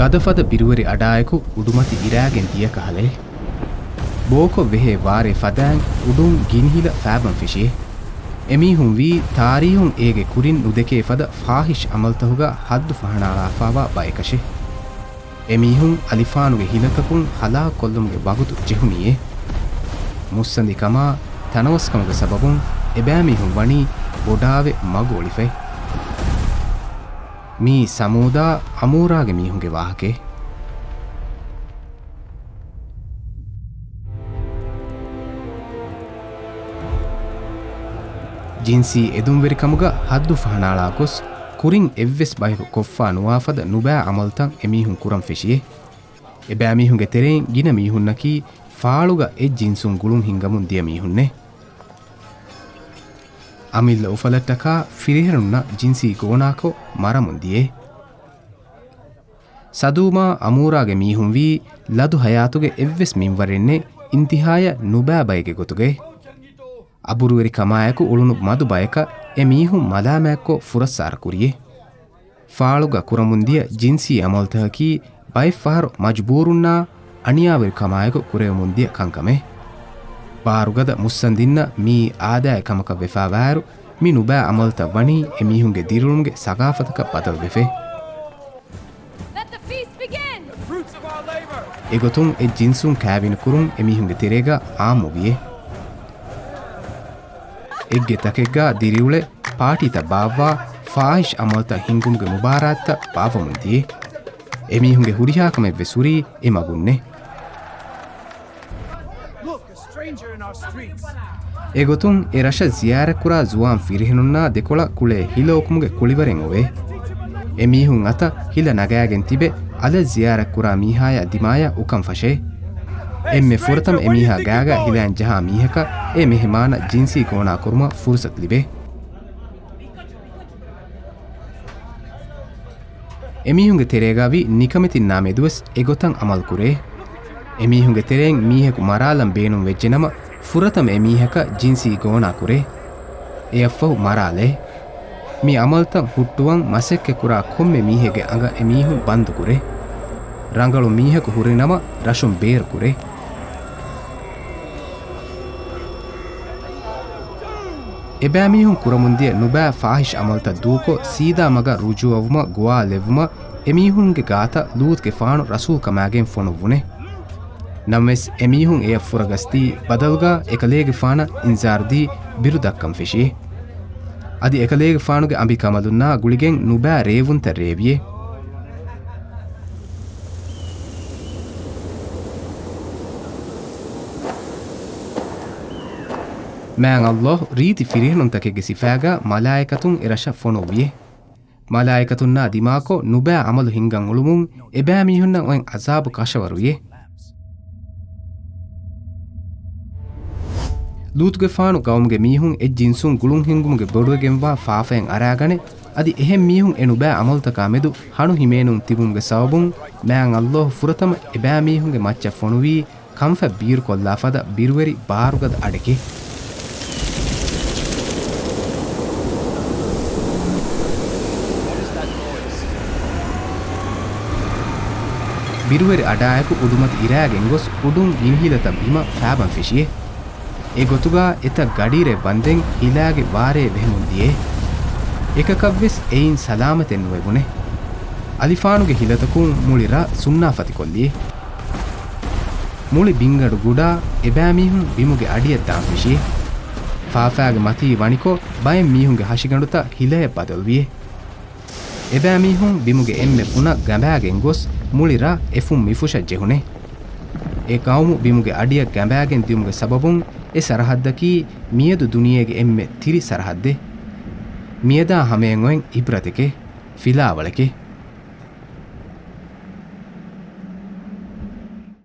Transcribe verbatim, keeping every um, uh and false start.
ހަދަފަދަ ބިރުވެރި އަޑާއެކު އުޑުމަތި އިރާގެން ދިޔަ ކަހަލައެއް. ބޯކޮށް ވެހޭ ވާރޭ ފަދައިން އުޑުން ގިނިހިލަ ފާބަން ފެށިއެ. އެމީހުން ވީ ތާރީހުން އޭގެ ކުރިން ނުދެކޭ ފަދަ ފާހިޝް އަމަލްތަހުގަ ހައްދު ފަހަނާޅާފާވާ ބަޔަކަށެ. އެމީހުން އަލިފާނުގެ ހިލަތަކުން ހަލާކުކޮށްލުމުގެ ވަގުތު ޖެހުނީއޭ. މުއްސަނދިކަމާ ތަނަވަސްކަމުގެ ސަބަބުން އެބައިމީހުން ވަނީ ބޮޑާވެ މަގު އޮޅިފައި. މީ ސަމޫދާ އަމޫރާގެ މީހުންގެ ވާހަކައެއް. ޖިންސީ އެދުންވެރިކަމުގަ ހައްދު ފަހަނާޅާކޮސް، ކުރިން އެއްވެސް ބަޔަކު ކޮށްފާ ނުވާ ފަދަ ނުބައި އަމަލުތައް އެމީހުން ކުރަން ފެށިއޭ. އެބައިމީހުންގެ ތެރެއިން ގިނަ މީހުންނަކީ ފާޅުގަ އެއްޖިންސުން ގުޅުން ހިންގަމުން ދިޔަ މީހުންނޭ. އަމިއްލަ އުފަލަށްޓަކާ ފިރިހެނުންނަށް ޖިންސީ ގޯނާކޮށް މަރަމުން ދިޔޭ. ސަދޫމާ އަމޫރާގެ މީހުން ވީ ލަދު ހަޔާތުގެ އެއްވެސް މިންވަރެއް ނެތް އިންތިހާޔަށް ނުބައި ބައެއްގެ ގޮތުގައި. އަބުރުވެރިކަމާއެކު އުޅުނު މަދު ބަޔަކަށް އެ މީހުން މަލާމާތްކޮށް ފުރައްސާރަ ކުރިއޭ. ފާޅުގަ ކުރަމުންދިޔަ ޖިންސީ އަމަލުތަކަކީ ބައެއްފަހަރު މަޖުބޫރުންނާ އަނިޔާވެރިކަމާއެކު ކުރެވެމުންދިޔަ ކަންކަމެއް. ބާރުގަދަ މުއްސަނދިންނަށް މިއީ އާދައިގެ ކަމަކަށް ވެފާވާއިރު، މި ނުބައި އަމަލުތައް ވަނީ އެމީހުންގެ ދިރިއުޅުމުގެ ސަގާފަތަކަށް ބަދަލުވެފައި. Let the feast begin! އެގޮތުން އެ ޖިންސުން ކާވިނުކުރުން އެމީހުންގެ ތެރޭގަ އާއްމުވިއޭ. އެއްގެ ތަކެއްގަ ދިރިއުޅެ ޕާޓީތައް ބާއްވާ ފާހިޝް އަމަލުތައް ހިންގުމުގެ މުބާރާތްތައް ބާއްވަމުން ދިޔޭ. އެމީހުންގެ ހުރިހާ ކަމެއްވެސް ހުރީ އެ މަގުންނޭ. އެގޮތުން އެ ރަށަށް ޒިޔާރަތްކުރާ ޒުވާން ފިރިހެނުންނާ ދެކޮޅަށް ކުޅޭ ހިލަ އުކުމުގެ ކުޅިވަރެއް އޮވޭ. އެމީހުން އަތަށް ހިލަ ނަގާގެން ތިބެ އަލަށް ޒިޔާރަތްކުރާ މީހާޔާ ދިމާޔަށް އުކަން ފަށޭ. އެންމެ ފުރަތަމަ އެމީހާ ގާގަ ހިލައިން ޖަހާ މީހަކަށް އެ މެހެމާނަށް ޖިންސީ ގޯނާ ކުރުމަށް ފުރުސަތު ލިބޭ. އެމީހުންގެ ތެރޭގަ ވި ނިކަމެތިންނާ މެދުވެސް އެގޮތަށް އަމަލުކުރޭ. އެމީހުންގެ ތެރެއިން މީހަކު މަރާލަން ބޭނުން ވެއްޖެނަމަ، ފުރަތަމަ އެމީހަކަށް ޖިންސީ ގޯނާ ކުރޭ. އެއަށްފަހު މަރާލޭ. މި އަމަލުތައް ހުއްޓުވަން މަސައްކަތްކުރާ ކޮންމެ މީހެއްގެ އަނގަ އެމީހުން ބަންދުކުރޭ. ރަނގަޅު މީހަކު ހުރިނަމަ ރަށުން ބޭރުކުރޭ. އެބައިމީހުން ކުރަމުންދިޔަ ނުބައި ފާހިޝް އަމަލުތައް ދޫކޮށް، ސީދާ މަގަށް ރުޖޫޢަވުމަށް ގޮވާލެއްވުމަށް އެމީހުންގެ ގާތަށް ލޫޠުގެފާނު ރަސޫލްކަމާގެން ފޮނުއްވުނެ. ނަމަވެސް، އެމީހުން އެއަށް ފުރަގަސްދީ، ބަދަލުގަ އެކަލޭގެފާނަށް އިންޒާރުދީ، ބިރުދައްކަން ފެށި. އަދި އެކަލޭގެފާނުގެ އަނބިކަނބަލުންނާ ގުޅިގެން ނުބައި ރޭވުންތައް ރޭވިއެ. މާތް ﷲ ރީތި ފިރިހެނުންތަކެއްގެ ސިފައިގަ މަލާއިކަތުން އެރަށަށް ފޮނުއްވިއެ. މަލާއިކަތުންނާ ދިމާކޮށް، ނުބައި އަމަލު ހިންގަން އުޅުމުން އެބައިމީހުންނަށް އޮތް ޢަޒާބު ކަށަވަރުވިއެ. ލޫޠުގެފާނު ޤައުމުގެ މީހުން އެއްޖިންސުން ގުޅުން ހިންގުމުގެ ބޮޑުވެގެންވާ ފާފައިން އަރާގަނެ، އަދި އެހެން މީހުން އެ ނުބައި އަމަލުތަކާ މެދު ހަނު ހިމޭނުން ތިބުމުގެ ސަބަބުން، މާތް ﷲ ފުރަތަމަ އެބައިމީހުންގެ މައްޗަށް ފޮނުވީ ކަންފަތް ބީރުކޮށްލާ ފަދަ ބިރުވެރި ބާރުގަދަ އަޑެކޭ. ބިރުވެރި އަޑާއެކު އުޑުމަތި އިރާގެން ގޮސް އުޑުން ގިނިހިލަތައް ބިމަށް ފާބަން ފެށިއޭ. އެގޮތުގަ އެތައް ގަޑިއިރެއް ވަންދެން ހިލާގެ ވާރޭ ވެހެމުން ދިޔޭ. އެކަކަށްވެސް އެއިން ސަލާމަތެއް ނުވެވުނެ. އަލިފާނުގެ ހިލަތަކުން މުޅި ރަށް ސުންނާފަތިކޮށްލިއޭ. މުޅި ބިންގަނޑު ގުޑާ އެބައިމީހުން ބިމުގެ އަޑިއަށް ދާން ފެށިއޭ. ފާފައިގެ މަތީ ވަނިކޮށް، ބައެއް މީހުންގެ ހަށިގަނޑުތައް ހިލަޔަށް ބަދަލުވިއޭ. އެބައިމީހުން ބިމުގެ އެންމެ ފުނަށް ގަނބާގެން ގޮސް، މުޅި ރަށް އެފުން މިފުށަށް ޖެހުނޭ. އެ ޤައުމު ބިމުގެ އަޑިއަށް ގަނބާގެން ދިއުމުގެ ސަބަބުން އެ ސަރަހައްދަކީ މިއަދު ދުނިޔޭގެ އެންމެ ތިރި ސަރަހައްދެއް. މިއަދާ ހަމަޔަށް އޮތް ޢިބްރަތެކޭ، ފިލާވަޅެކޭ.